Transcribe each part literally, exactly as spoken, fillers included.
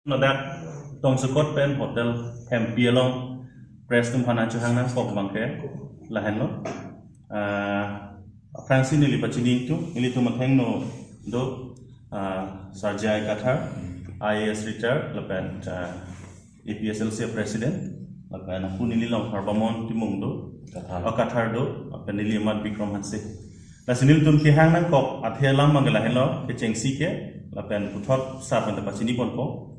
Ladak Tongsukot pen Hotel Hempi along press atum aphan nangchehang nangkok abangke lahenlo. Ah, aphrangsi neli pachini ingtung, nelitum athengno do, ah, Sir J I Kathar, I A S retired, lapen, ah, A P H L C president, lapen ako neli along Harbamon Timung do, Kathar. Oh, Kathar do, lapen neli amat Bikram Hanse. Lasi nelitum kehang nangkok athe alam abangke lahenlo, kechengsi ke, lapen puthot sar aphanta pachini ponpo.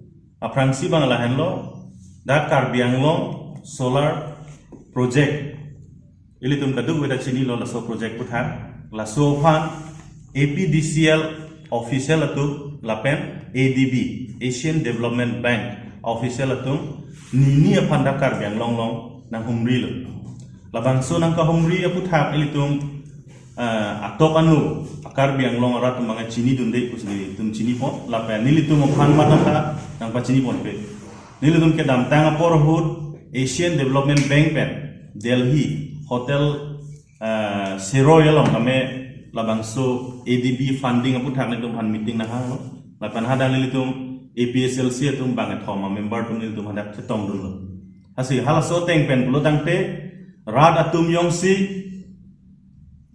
Aphrangsi abang lahenlo, dak Karbi Anglong solar project. Ilitum kadokave ta chinilo laso project aputhak. Laso aphan A P D C L official atum lapen A D B, Asian Development Bank official atum nini aphan dak Karbi Anglong along nanghumrilo. Labangso nangkahumri aputhak ilitum, eh, atok anu a-Karbi Anglong arat atum abang chinidunde pusi nelitum chinipo, lapen nelitum aphan matangka nangpachini ponpe. Nelitum kedamtang apor ahut Asian Development Bank pen Delhi Hotel, eh, Siroi along kami labangso A D B funding aputhak nelitum aphan meeting nanghanglo. Lapen hadak nelitum A P H L C atum bangkethom a-member atum nelitum hadak chetongdunlo. Lasi halaso ateng pen pulo tangte rat atum jongsi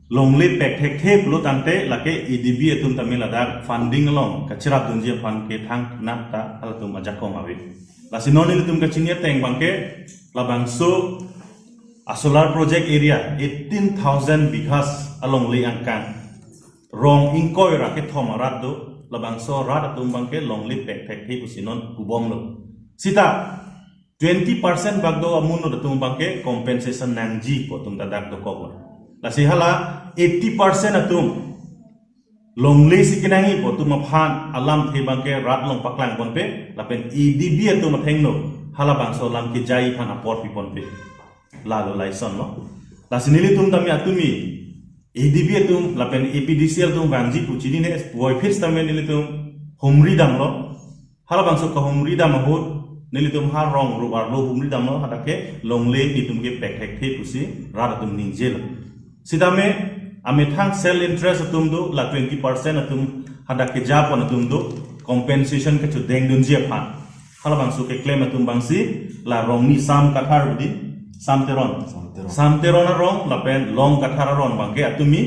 longle pekthekthe pulo tangte lake A D B atum tame ladak funding along kacherapdunji aphan ke thangnatta halatum ajakong ave. Lasi non nelitum kachini ateng abangke labangso a-solar project area eighteen thousand bighas alongle angkang rong ingkoi ra kethom arat do, labangso rat atum abangke longle pekthekthe pusi non pubomlo. Sita twenty percent bak do amonit atum abangke compensation nangji pu atum ta dak dokoklo. Lasi hala eighty percent atum longle si kenangji pu atum aphan alamthe abangke rat along paklang ponpe, lapen A D B atum athengno halabangso alam kejai aphan apor pi ponpe. Lalo laisonlo. Lasi nelitum tame atumi A D B atum lapen A P D C L atum vangji pu chinine, puvoiphit sitame nelitum humri damlo. Halabangso kahumri dam ahut nelitum ha rong rup arlo humri damlo, hadak ke longle nelitum ke pekthekthe pusi rat atum ningjelo. Sitame amethang self interest atum do, la twenty percent atum hadak kejapon atum do, compensation kechedengdunji aphan. Halabangso keklem atum abangsi la rong ni Sam Kathar budi, Sam Teron. Sam Teron. Sam Teron arong lapen Long Kathar arong abangke atumi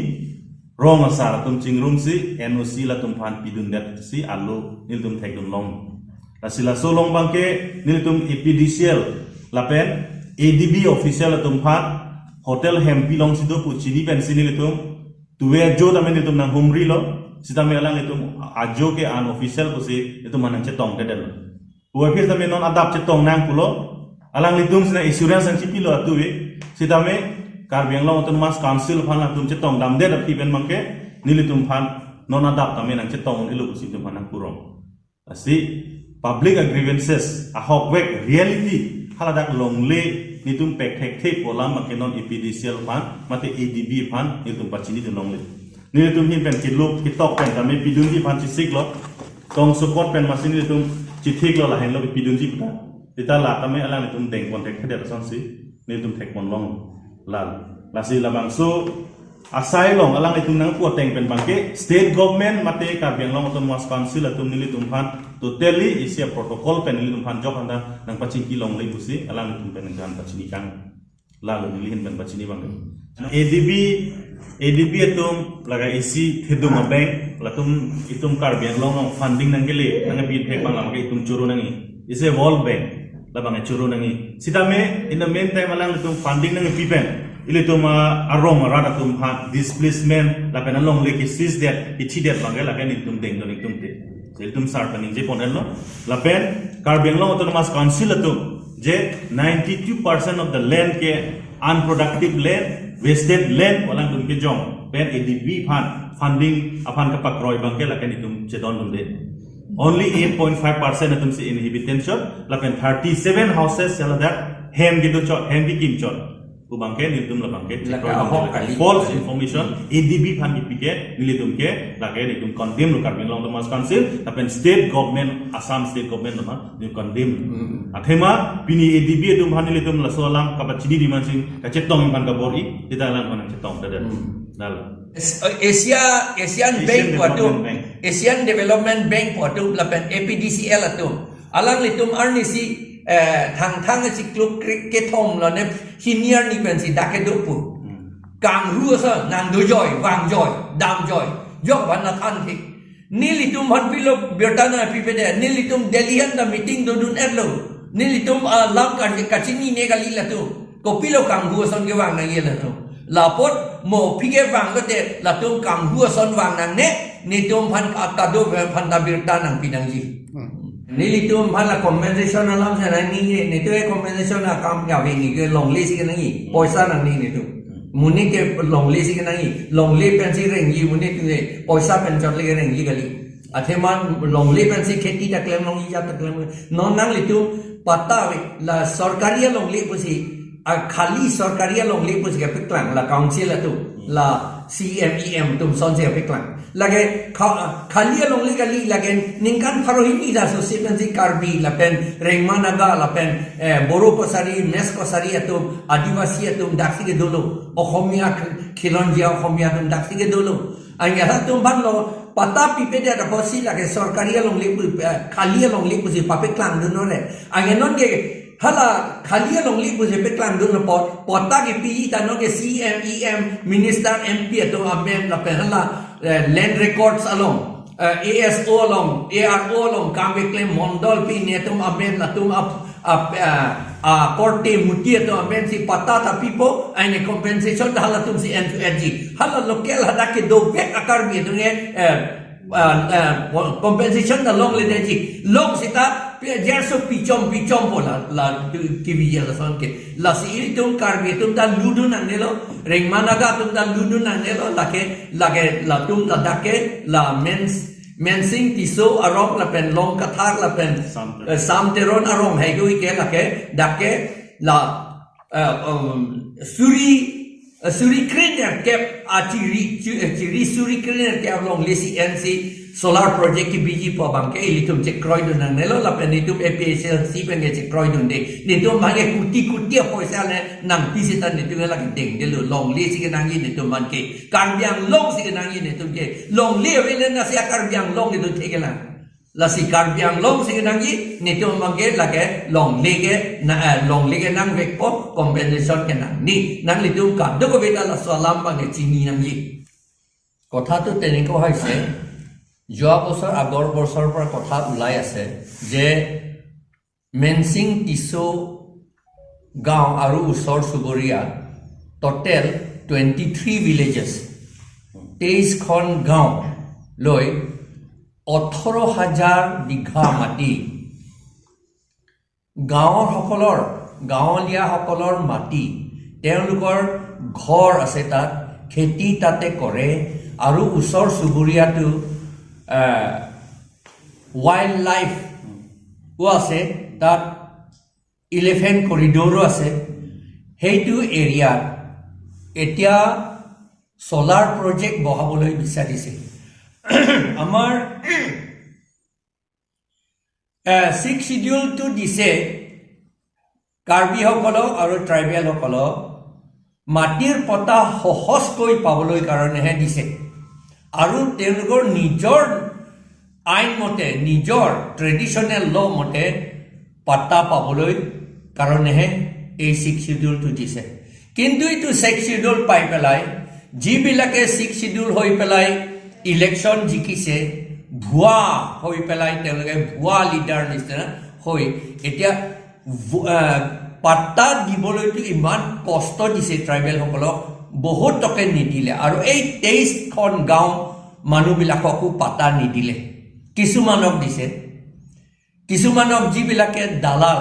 rong asar atum chingrumsi N O C latum aphan pidundet si alo nelitum thekdunlong. Lasi laso along abangke nelitum A P D C L lapen A D B official atum aphan Hotel Hempi alongsi do pu chini pensi nelitum tuve ajo tame nelitum nanghumrilo, sitame alanglitum ajo ke unofficial pusi nelitum aphan nangchetongdedetlo. Puvoiphit tame non adap chetong nang pulo, alanglitum sina assurance nangchipilo atuve, sitame Karbi Anglong Autonomous Council aphan latum chetongdamdet aphi pen abangke nelitum aphan non adap tame nangchetong un-elo pusi nelitum aphan nangkurong. Lasi public a grievances ahokvek reality haladak longle nelitum pekthekthe pu alam abangke non A P D C L aphan mate A D B aphan nelitum pachinidunlongle. Nelitum ahin pen keluk ketok pen tame pidunji aphan chesiklo. Tongsukot pen masi nelitum chethiklo lahenlo pidunji puta. Sita la tame alanglitum dengpon thekthedet asonsi nelitum thekponlong. Lal. Lasi labangso asai along alanglitum nangpu ateng pen abangke state government mate Karbi Anglong Autonomous Council atum nelitum aphan totally isi a-protocol pen nelitum aphan jok anta nangpachingkilongle pusi alanglitum pen nangjan pachini kang. Lalo neli ahin pen pachini abangke. A D B, A D B atum laga isi thedung a-bank, latum itum Karbi Anglong along funding nangkele, nangpi thek abang abangke itum choro nangji. Isi World Bank, labang choro nangji. Sitame, in the meantime alanglitum funding nangpi pen, ilitum, ah, arong arat atum aphan displacement, lapen alongle kesisdet, kethitdet abangke, lapen itum dengdun itum te. So, itum sar pen ningjeponlo. Lapen Karbi Anglong Autonomous Council atum je ninety-two percent of the land ke unproductive land, wasted land pu alangtum kejong pen A D B aphan funding aphan kapakroi abangke lake itum chedondunde. Only eight point five percent atumsi inhabitants chot, lapen thirty-seven houses haladak hem kedo chot, hem kekim chot. Pu abangke nelitum labangke lake chekroi ahok dun kali. False information, A D B aphan kipi ke nelitum ke, lake nelitum condemn lo Karbi Anglong Autonomous Council, lapen state government, Assam state government atum aphan nelitum condemn. Hmm. Athema pini A D B atum aphan nelitum laso alam kapachini demand si kachetong aphan kabor-i, sita alang aphan chetongdedetlo. Hmm. Lalo. As-, Asia, Asian Asian Bank pu atum, Development Bank. Asian Development Bank pu atum, lapen A P D C L atum. Alanglitum arnisi, eh, Thangthang chikluk kre-, kethom lone hini arni pensi dak kedo pu. Kanghu ason nangdojoi, vangjoi, damjoi, jok van nathan thik. Nelitum aphan pilo birta nangpipedet, nelitum Delhi anta meeting dodun-etlo. Nelitum, ah, lam ka-, kachinine kali latum. Kopilo kanghu ason kevang nangji latum. Lapot mo aphi kevang lote latum kanghu ason vang nangne, netum aphan ka-, kadokave aphan ta birta nangpi nangji. Hmm. Nelitum aphan la compensation alam si nangne, netum e compensation akam kave, ne ke longle si kenangji, poisa nangne netum. Monit ke longle si kenangji, longle pensi rengji monit ke, poisa pen chot le ke rengji kali. Athema longle pensi kheti ta klem longji, jat ta klem. Non nanglitum patta ave, la sorkari alongle pusi, a khali sorkari alongle pusi kepeklang, la council atum, la C M, E M atum asonsi kepeklang. Lake kha-, khali alongle kali, lake ningkan pharo hini ta sosi pensi Karbi lapen Rengma Naga lapen, eh, Boro Kachari, Mech Kachari atum, Adivasi atum daksi kedolo. Okhomia kh-, khilonjia Okhomia atum daksi kedolo. Anke halatum aphan lo patta pipedet apotsi lake sorkari alongle pu, eh, khali alongle pusi papeklang dunlo le. Anke non ke hala khali alongle pusi peklang dunlo apot, patta kepiji ta non ke C M, E M, minister, M P atum amen lapen hala, eh, land records along, eh, A S O along, A R O along kam keklem, mondol pine atum amen latum ap-, ap-, ah, ah, korte muti atum amen si patta ta pipo, aine compensation ta halatum si en-, enji. Hala local hadak kedovek a-Karbi atum ke, eh, ah, ah, compensation ta longledetji. Long seta pi-, jarso pichom pichompo la, la tu K V L ason ke. Lasi ilitum Karbi atum ta ludun nangnelo, Rengma Naga atum ta ludun nangnelo, lake, lake latum ladak ke, la Mens-, Mensing Tisso arong lapen Longkathar lapen, Sam Teron, eh, Sam Teron arong haihui ke lake, dak ke la, eh, um, suri, eh, suri krenerkep, ah, chiri, chu-, eh, chiri suri krenerkep alongle si ensi solar project kepiji pu abang ke ilitum chekroidun nangnelo lapen netum A P H L C pen ke chekroidunde. Netum abang ke kuti kuti apoisa le nangpi seta netum lake dengdelo, longle si kenangji netum abang ke. Karbi Anglong si kenangji netum ke. Longle ave le nasi a-Karbi Anglong netum thekelang. Lasi Karbi Anglong si kenangji, netum abang ke lake longle ke na, eh, longle ke nangvekpo, compensation ke nangne. Nanglitum kadokave ta laso alam abang ke chini nangji. Kotha tu teneko hoise, jowa bosor agor bosor pora kotha ulai ase, je Mensing Tisso gaon aru usor suboriya, total twenty three villages, তেইশখন গাঁও লৈ ওঠৰ হাজাৰ বিঘা মাটি গাঁৱৰ সকলৰ, গাঁৱলীয়াসকলৰ মাটি, তেওঁলোকৰ ঘৰ আছে তাত, খেতি তাতে কৰে আৰু ওচৰ চুবুৰীয়াটো, আহ, ৱাইল্ড লাইফো আছে তাত, ইলিফেণ্ট কৰিডৰো আছে। সেইটো এৰিয়াত এতিয়া চলাৰ প্ৰজেক্ট বহাবলৈ বিচাৰিছে। আমাৰ, আহ, ছিক্স শ্বিডিউলটো দিছে কাৰ্বিসকলক আৰু ট্ৰাইবেলসকলক মাটিৰ পট্টা সহজকৈ পাবলৈ কাৰণেহে দিছে। আৰু তেওঁলোকৰ নিজৰ আইন মতে, নিজৰ ট্ৰেডিশ্যনেল ল মতে পট্টা পাবলৈ কাৰণেহে এই ছিক্স শ্বিডিউলটো দিছে। কিন্তু এইটো ছিক্স শ্বিডিউল পাই পেলাই যিবিলাকে ছিক্স শ্বিডিউল হৈ পেলাই ইলেকশ্যন জিকিছে, ভুৱা হৈ পেলাই তেওঁলোকে ভুৱা লিডাৰ নিচিনা হৈ এতিয়া ভু-, আহ, পাট্টা দিবলৈতো ইমান কষ্ট দিছে ট্ৰাইবেলসকলক, বহুত টকে নিদিলে। আৰু এই তেইশখন গাঁও মানুহবিলাককো পাট্টা নিদিলে, কিছুমানক দিছে। কিছুমানক যিবিলাকে দালাল,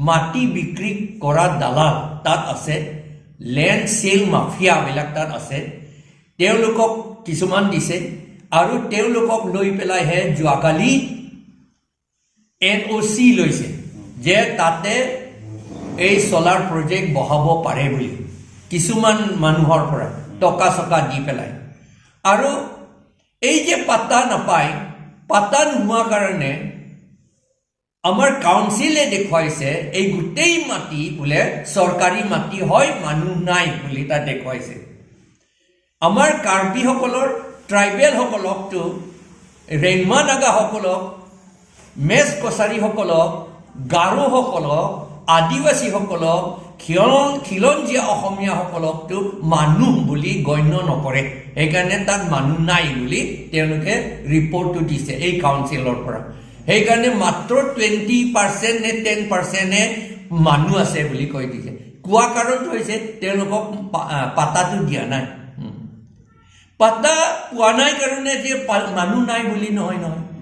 মাটি বিক্ৰী কৰা দালাল তাত আছে, লেণ্ড চেল মাফিয়াবিলাক তাত আছে, তেওঁলোকক কিছুমান দিছে। আৰু তেওঁলোকক লৈ পেলাইহে যোৱাকালি এন অ' চি লৈছে যে তাতে এই চলাৰ প্ৰজেক্ট বহাব পাৰে বুলি কিছুমান মানুহৰ পৰা টকা চকা দি পেলাই। আৰু এই যে পাট্টা নাপায়, পাট্টা নোহোৱা কাৰণে আমাৰ কাউন্সিলে দেখুৱাইছে এই গোটেই মাটি বোলে চৰকাৰী মাটি হয়, মানুহ নাই বুলি তাত দেখুৱাইছে। আমাৰ কাৰ্বিসকলৰ, ট্ৰাইবেলসকলকতো, ৰেংমা নাগাসকলক মেচ কছাৰীসকলক, গাৰোসকলক, আদিবাসীসকলক, খিলন খিলঞ্জীয়া অসমীয়াসকলকতো মানুহ বুলি গণ্য নকৰে। সেইকাৰণে তাত মানুহ নাই বুলি তেওঁলোকে ৰিপৰ্টটো দিছে এই কাউন্সিলৰ পৰা। সেইকাৰণে মাত্ৰ টুৱেণ্টি পাৰ্চেণ্ট নে টেন পাৰ্চেণ্টে মানুহ আছে বুলি কৈ দিছে। কোৱা কাৰণটো হৈছে তেওঁলোকক পা- আ, পাতাটো দিয়া নাই। উম। পাতা পোৱা নাই কাৰণে যে পা- মানুহ নাই বুলি নহয়, নহয়।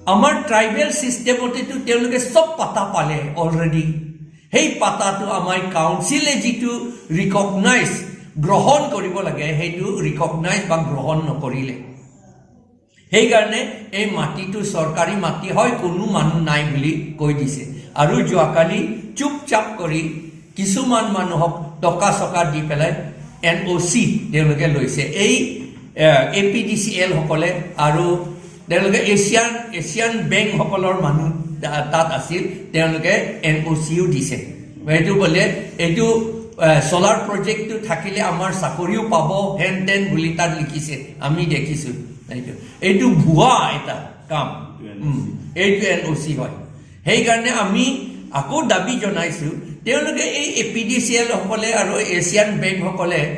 আমাৰ ট্ৰাইবেল ছিষ্টেমতেতো তেওঁলোকে চব পাতা পালে অলৰেডি। সেই পাতাটো আমাৰ কাউন্সিলে যিটো ৰিকগনাইজ, গ্ৰহণ কৰিব লাগে, সেইটো ৰিকগনাইজ বা গ্ৰহণ নকৰিলে। সেইকাৰণে এই মাটিটো চৰকাৰী মাটি হয়, কোনো মানুহ নাই বুলি কৈ দিছে। আৰু যোৱাকালি চুপচাপ কৰি কিছুমান মানুহক টকা চকা দি পেলাই এন অ' চি তেওঁলোকে লৈছে। এই এ পি ডি চি এল সকলে আৰু তেওঁলোকে এছিয়ান এছিয়ান বেংকসকলৰ মানুহ তা- তাত আছিল, তেওঁলোকে এন অ' চিও দিছে। এইটো বোলে এইটো চ'লাৰ প্ৰজেক্টটো থাকিলে আমাৰ চাকৰিও পাব, হেন তেন বুলি তাত লিখিছে, আমি দেখিছো। এইটো এইটো ভুৱা এটা কাম। উম, এইটো এন অ' চি হয়। সেইকাৰণে আমি আকৌ দাবী জনাইছো, তেওঁলোকে এই এ পি ডি চি এল সকলে আৰু এছিয়ান বেংক সকলে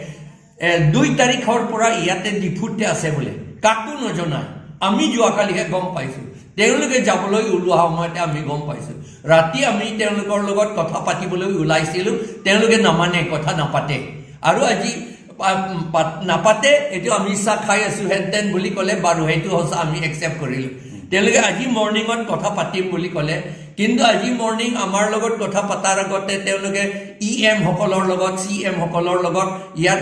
এ, দুই তাৰিখৰ পৰা ইয়াতে ডিফুতে আছে বোলে, কাকো নজনায়। আমি যোৱাকালিহে গম পাইছো। তেওঁলোকে যাবলৈ ওলোৱা সময়তে আমি গম পাইছো। ৰাতি আমি তেওঁলোকৰ লগত কথা পাতিবলৈ ওলাইছিলো, তেওঁলোকে নামানে, কথা নাপাতে। আৰু আজি পা- পা- নাপাতে, এইটো আমি চাহ খাই আছো, হেন তেন বুলি ক'লে, বাৰু সেইটো সঁচা, আমি একচেপ্ট কৰিলো। তেওঁলোকে আজি মৰ্ণিঙত কথা পাতিম বুলি ক'লে, কিন্তু আজি মৰ্ণিং আমাৰ লগত কথা পতাৰ আগতে তেওঁলোকে ই এম সকলৰ লগত, চি এম সকলৰ লগত ইয়াত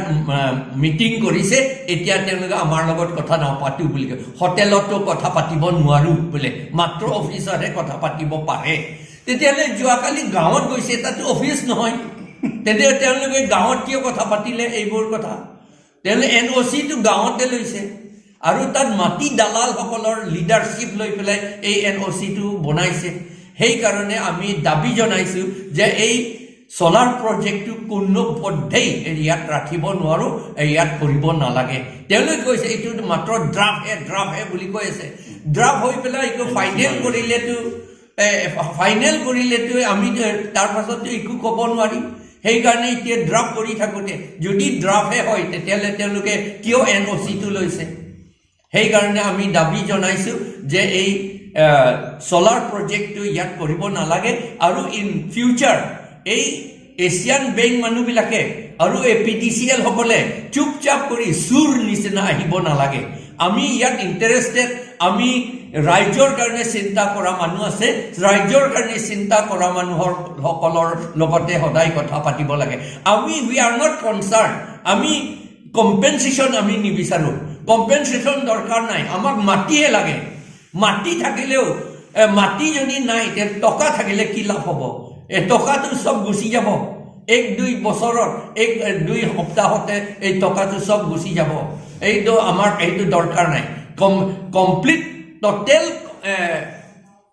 মিটিং কৰিছে। এতিয়া তেওঁলোকে আমাৰ লগত কথা নাপাতো বুলি কয়। হোটেলতো কথা পাতিব নোৱাৰো বোলে, মাত্ৰ অফিচতহে কথা পাতিব পাৰে। তেতিয়াহ'লে যোৱাকালি গাঁৱত গৈছে, তাতো অফিচ নহয়। তেতিয়া তেওঁলোকে গাঁৱত কিয় কথা পাতিলে এইবোৰ কথা? তেওঁলোকে এন অ' চিটো গাঁৱতে লৈছে আৰু তাত মাটি দালালসকলৰ লিডাৰশ্বিপ লৈ পেলাই এই এন অ' চিটো বনাইছে। সেইকাৰণে আমি দাবী জনাইছো যে এই চ'লাৰ প্ৰজেক্টটো কোনো পধ্যেই ইয়াত ৰাখিব নোৱাৰো, ইয়াত কৰিব নালাগে। তেওঁলোকে কৈছে এইটো মাত্ৰ ড্ৰাফ্টহে, ড্ৰাফ্টহে বুলি কৈ আছে। ড্ৰাফ্ট হৈ পেলাই এইটো ফাইনেল কৰিলেতো, এ, ফাইনেল কৰিলেতো আমি, এ, তাৰ পাছততো একো ক'ব নোৱাৰিম। সেইকাৰণে এতিয়া ড্ৰাফ্ট কৰি থাকোঁতে যদি ড্ৰাফ্টহে হয়, তেতিয়াহ'লে তেওঁলোকে কিয় এন অ' চিটো লৈছে? সেইকাৰণে আমি দাবী জনাইছো যে এই, এ, চ'লাৰ প্ৰজেক্টটো ইয়াত কৰিব নালাগে আৰু ইন ফিউচাৰ এই এছিয়ান বেংক মানুহবিলাকে আৰু এ পি ডি চি এল সকলে চুপচাপ কৰি চুৰ নিচিনা আহিব নালাগে। আমি ইয়াত ইণ্টাৰেষ্টেড, আমি ৰাইজৰ কাৰণে চিন্তা কৰা মানুহ আছে, ৰাইজৰ কাৰণে চিন্তা কৰা মানুহৰ সকলৰ লগতে সদায় কথা পাতিব লাগে। আমি, we are not concerned, আমি কম্পেনচেশ্যন আমি নিবিচাৰো, কম্পেনচেশ্যন দৰকাৰ নাই, আমাক মাটিহে লাগে। মাটি থাকিলেও, এ, মাটি যদি নাই, তে টকা থাকিলে কি লাভ হ'ব? এ, টকাটো চব গুচি যাব। এক দুই বছৰত, এক, এ, দুই সপ্তাহতে এই টকাটো চব গুচি যাব। এইটো আমাৰ, এইটো দৰকাৰ নাই। কম-, কমপ্লিট, টোটেল, এ,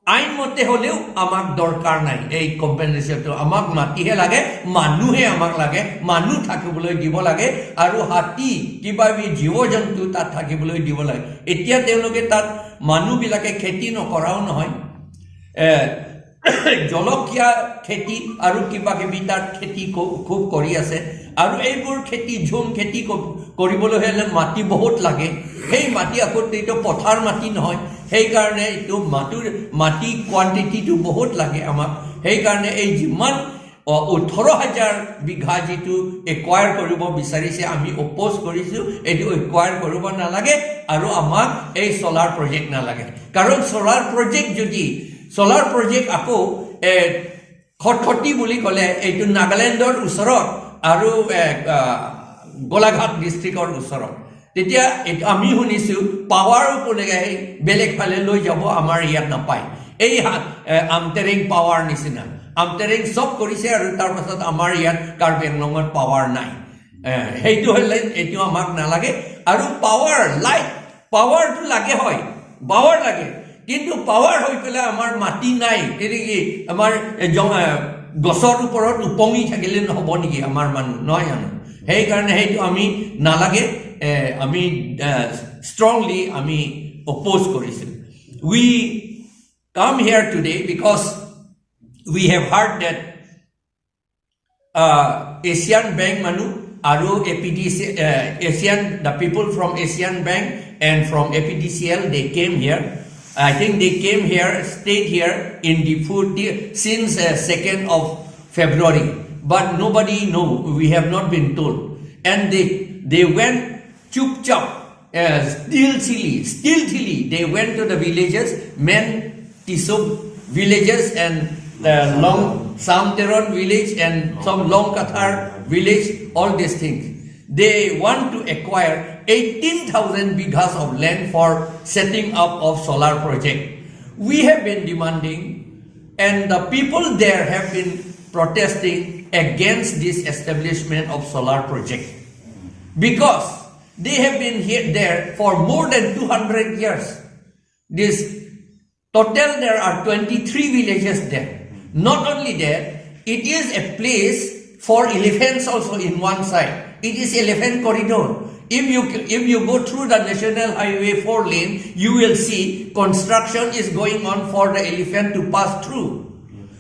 আইন মতে হ'লেও আমাক দৰকাৰ নাই এই কম্পেনচেশ্যনটো। আমাক মাটিহে লাগে, মানুহে আমাক লাগে, মানুহ থাকিবলৈ দিব লাগে। আৰু হাতী, কিবা কিবি জীৱ জন্তু তাত থাকিবলৈ দিব লাগে। এতিয়া তেওঁলোকে তাত মানুহবিলাকে খেতি নকৰাও নহয়, এ, জলকীয়া খেতি আৰু কিবা কিবি তাত খেতি ক-, খুব কৰি আছে। আৰু এইবোৰ খেতি, ঝুম খেতি ক-, কৰিবলৈ হ'লে মাটি বহুত লাগে। সেই মাটি আকৌ এইটো পথাৰ মাটি নহয়, সেইকাৰণে এইটো মাটিৰ, মাটি কোৱান্টিটিটো বহুত লাগে আমাক। সেইকাৰণে এই যিমান, অ, ওঠৰ হাজাৰ বিঘা যিটো একুৱায়াৰ কৰিব বিচাৰিছে, আমি অপ'জ কৰিছো, এইটো একুৱায়াৰ কৰিব নালাগে আৰু আমাক এই চ'লাৰ প্ৰজেক্ট নালাগে। কাৰণ চ'লাৰ প্ৰজেক্ট যদি, চ'লাৰ প্ৰজেক্ট আকৌ, এ, খটখটি বুলি ক'লে এইটো নাগালেণ্ডৰ ওচৰত আৰু, এ, আ, গোলাঘাট ডিষ্ট্ৰিক্টৰ ওচৰত। তেতিয়া এইটো আমি শুনিছো, পাৱাৰো কোনে বেলেগ ফালে লৈ যাব, আমাৰ ইয়াত নাপায়। এই হা-, এ, আমটেৰেং পাৱাৰ নিচিনা। আমটেৰেং চব কৰিছে আৰু তাৰ পাছত আমাৰ ইয়াত কাৰ্বি আংলঙত পাৱাৰ নাই। এ, সেইটো হ'লে এইটো আমাক নালাগে। আৰু পাৱাৰ, লাইট, পাৱাৰটো লাগে হয়, পাৱাৰ লাগে, কিন্তু পাৱাৰ হৈ পেলাই আমাৰ মাটি নাই, তেনেকে আমাৰ, এ, জং-, এ, গছৰ ওপৰত উপঙি থাকিলে নহ'ব নেকি আমাৰ মানুহ, নহয় জানো? সেইকাৰণে সেইটো আমি নালাগে, এ, আমি, এ, ষ্ট্ৰংলি আমি অপ'জ কৰিছো। We come here today because we have heard that uh, Asian Bank manu, aru A P D C, uh, Asian, the people from Asian Bank and from A P D C L, they came here. I think they came here, stayed here in the food since uh, second of February. But nobody know. We have not been told. And they they went chup chup, uh, stealthily, stealthily. They went to the villages, men Tisso villages and uh, Long Samteron village and some Long Kathar village, all these things. They want to acquire eighteen thousand bighas of land for setting up of solar project. We have been demanding, and the people there have been protesting against this establishment of solar project because they have been here there for more than two hundred years. This total there are twenty-three villages there. Not only that, it is a place for elephants also in one side. It is elephant corridor. If you if you go through the National Highway four lane, you will see construction is going on for the elephant to pass through.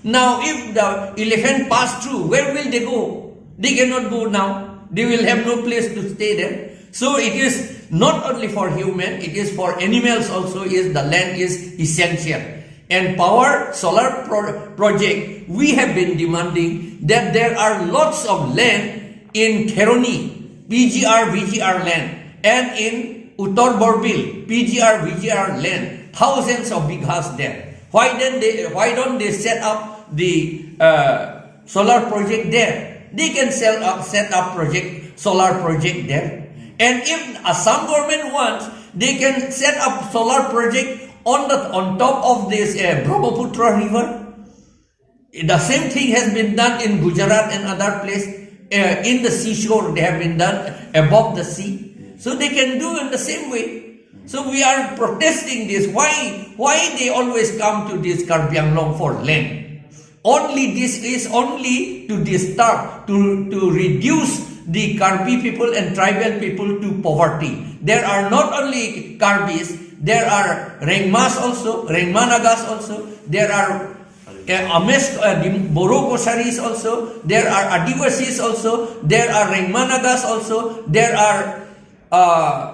Now, if the elephant pass through, where will they go? They cannot go now. They will have no place to stay there. So it is not only for human, it is for animals also. Is the land is essential. And power solar pro- project, we have been demanding that there are lots of land in Kheroni, P G R, V G R land, and in Uttar Borbil, P G R, V G R land, thousands of bighas there. Why then they, why don't they set up the uh, solar project there? They can sell up, set up project, solar project there. And if Assam government wants, they can set up solar project on the on top of this uh, Brahmaputra river. The same thing has been done in Gujarat and other place. Uh, in the seashore, they have been done above the sea. So they can do in the same way. So we are protesting this. Why? Why they always come to this Karbi Anglong for land? Only this is only to disturb, to, to reduce the Karbi people and tribal people to poverty. There are not only Karbis, there are Rengmas also, Rengma Nagas also, there are uh, Ames, uh, the Boro Kosaris also, there are Adivasis also, there are Rengma Nagas also, there are uh,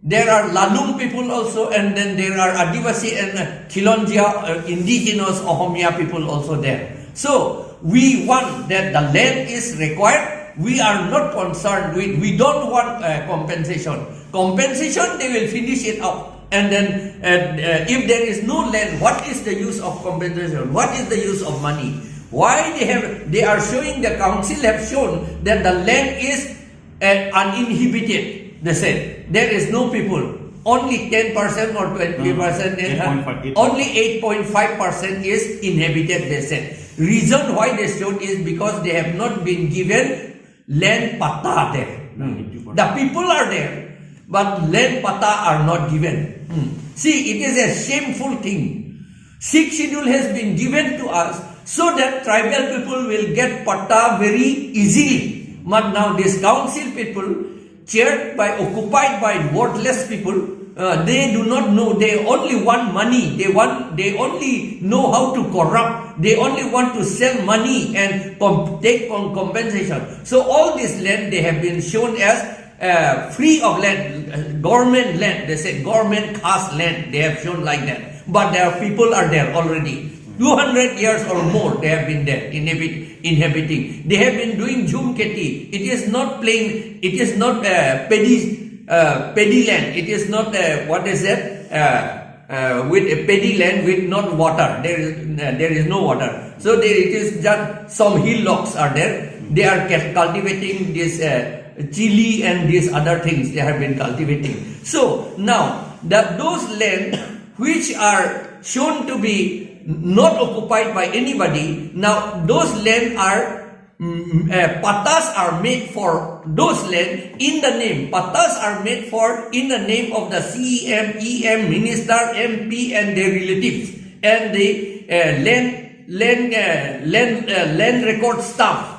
there are Lalung people also, and then there are Adivasi and uh, Khilonjia uh, indigenous Ohomia people also there. So we want that the land is required. We are not concerned with, we don't want uh, compensation. Compensation, they will finish it up. And then uh, uh, if there is no land, what is the use of compensation? What is the use of money? Why they have, they are showing, the council have shown that the land is uh, uninhabited. They said there is no people. Only ten percent or twenty percent, eight point five, eight. Only eight point five percent is inhabited, they said. Reason why they showed is because they have not been given land patta there. Hmm. The people are there, but land patta are not given. Hmm. See, it is a shameful thing. Sixth schedule has been given to us so that tribal people will get patta very easily. But now this council people, chaired by, occupied by worthless people, uh, they do not know. They only want money. They want. They only know how to corrupt. They only want to sell money and comp- take com- compensation. So all this land they have been shown as uh, free of land, uh, government land. They say government khas land. They have shown like that. But their people are there already. Two hundred years or more they have been there inhabit- inhabiting. They have been doing jhum kheti. It is not plain, it is not uh, paddy, uh, paddy land. It is not uh, what is that? Uh, uh, with a paddy land with not water. There is, uh, there is no water. So there it is just some hillocks are there. They are ca- cultivating this uh, chili and these other things they have been cultivating. So now that those land which are shown to be not occupied by anybody, now those land are mm, uh, pattas are made for those land in the name. Pattas are made for in the name of the C E M, E M, minister, M P, and their relatives, and the uh, land land uh, land uh, land record staff.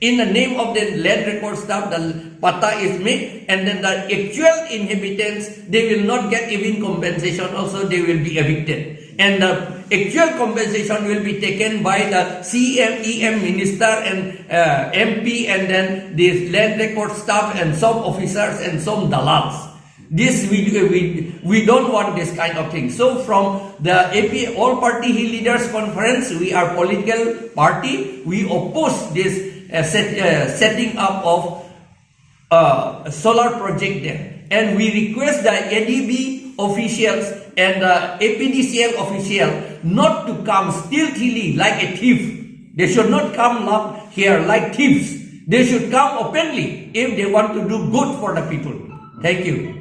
In the name of the land record staff, the patta is made, and then the actual inhabitants, they will not get even compensation. Also, they will be evicted, and the Actual compensation will be taken by the C M, E M minister and uh, M P and then this land record staff and some officers and some dalals. This we, we, we don't want this kind of thing. So from the A P All Party Hill Leaders Conference, we are political party. We oppose this uh, set, uh, setting up of uh, solar project there. And we request the A D B officials and the A P D C L official not to come stealthily like a thief. They should not come up here like thieves. They should come openly if they want to do good for the people. Thank you.